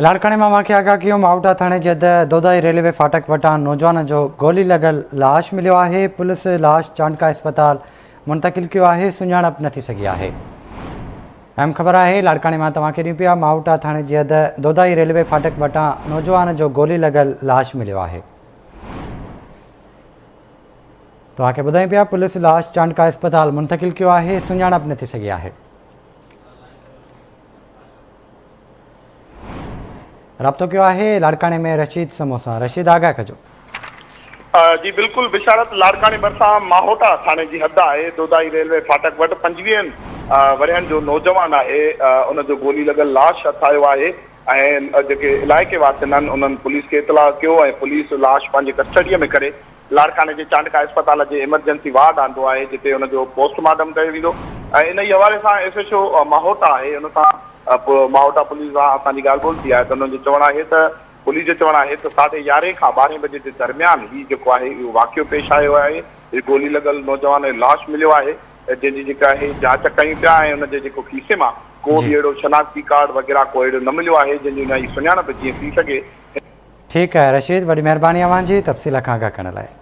لاڙڪاڻي مان واقعي آگاهه ڪيو ماهوٽا ٿاڻي جي حد دودائي ريلوي ڦاٽڪ وٽان نوجوان جو گولي لڳل لاش مليو آهي، پوليس لاش چانڊڪا اسپتال منتقل ڪيو آهي، سڃاڻپ نه ٿي سگهي آهي. اهم خبر آهي لاڙڪاڻي مان توهان کي ڏيون پيا ماهوٽا ٿاڻي جي حد دودائي ريلوي ڦاٽڪ وٽان نوجوان جو گولي لڳل لاش مليو آهي. توهان کي ٻڌايون پيا پوليس لاش چانڊڪا اسپتال منتقل ڪيو آهي، سڃاڻپ نه ٿي سگهي آهي. رابطو ڪيو آهي لاڙڪاڻي ۾ رشيد سمون سان رشيد آگاهه ڪجو. جي بلڪل بشارت لاڙڪاڻي ڀرسان ماهوٽا ٿاڻي جي حد آهي دودائي ريلوي ڦاٽڪ وٽ پنجويهن ورهين جو نوجوان آهي ان جو گولي لڳل لاش هٿ آيو آهي ۽ جيڪي علائقي واسين آهن انهن پوليس کي اطلاع ڪيو ۽ پوليس لاش پنهنجي ڪسٽڊي ۾ ڪري لاڙڪاڻي جي چانڊڪا اسپتال جي ايمرجنسي وارڊ آندو آهي جتي ان جو پوسٽ مارٽم ڪيو ويندو ۽ انهي حوالي سان ايس ايڇ او ماهوٽا آهي ان سان ماهوٽا پوليس سان اسان جي ڳالهه ٻولهه ٿي آهي ته انهن جو چوڻ آهي ته پوليس جو چوڻ آهي ته ساڍي يارهين کان ٻارهين بجي جي درميان هي جيڪو آهي اهو واقعو پيش آيو آهي هي گولي لڳل نوجوان جو لاش مليو آهي جنهن جي جيڪا آهي جاچ ڪيون پيا ۽ ان جي جيڪو کيسي مان ڪو به اهڙو شناختي ڪارڊ وغيره ڪو اهڙو نه مليو آهي جنهن جي ان جي سڃاڻپ جيئن ٿي سگهي. ٺيڪ آهي رشيد وڏي مهرباني اوهان جي تفصيل کان آگاهه ڪرڻ لاء.